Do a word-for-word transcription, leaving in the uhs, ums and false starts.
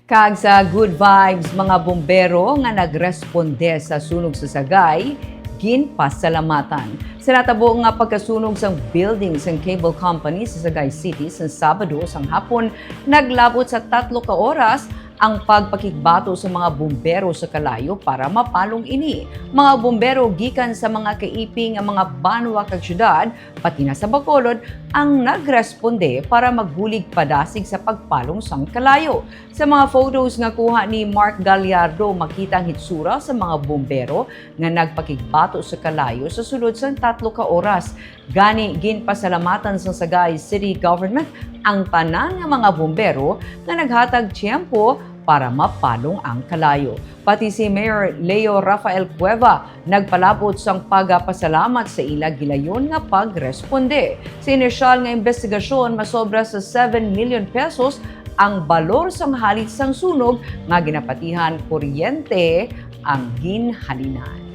Kag sa Good Vibes, mga bumbero nga nagresponde sa sunog sa Sagay, ginpasalamatan. Sa natabo nga pagkasunog sang building sang cable company sa Sagay City sa Sabado sang hapon, naglabot sa tatlo ka oras ang pagpakigbato sa mga bumbero sa kalayo para mapalong ini. Mga bumbero gikan sa mga kaiping nga mga banwa kag syudad, pati na sa Bacolod, ang nagresponde para magbulig padasig sa pagpalong sang kalayo. Sa mga photos nga kuha ni Mark Gallardo, makita ang hitsura sa mga bumbero nga nagpakigbato sa kalayo sa sulod sang tatlo ka oras. Gani, ginpasalamatan sang Sagay City Government ang tanan nga mga bumbero nga naghatag tiyempo para mapalong ang kalayo. Pati si Mayor Leo Rafael Cueva nagpalabot sang pagapasalamat sa ila gilayon nga pagresponde. Sa inisyal nga imbestigasyon, masobra sa seven million pesos ang balor sang halit sang sunog nga ginapatihan kuryente ang ginhalinan.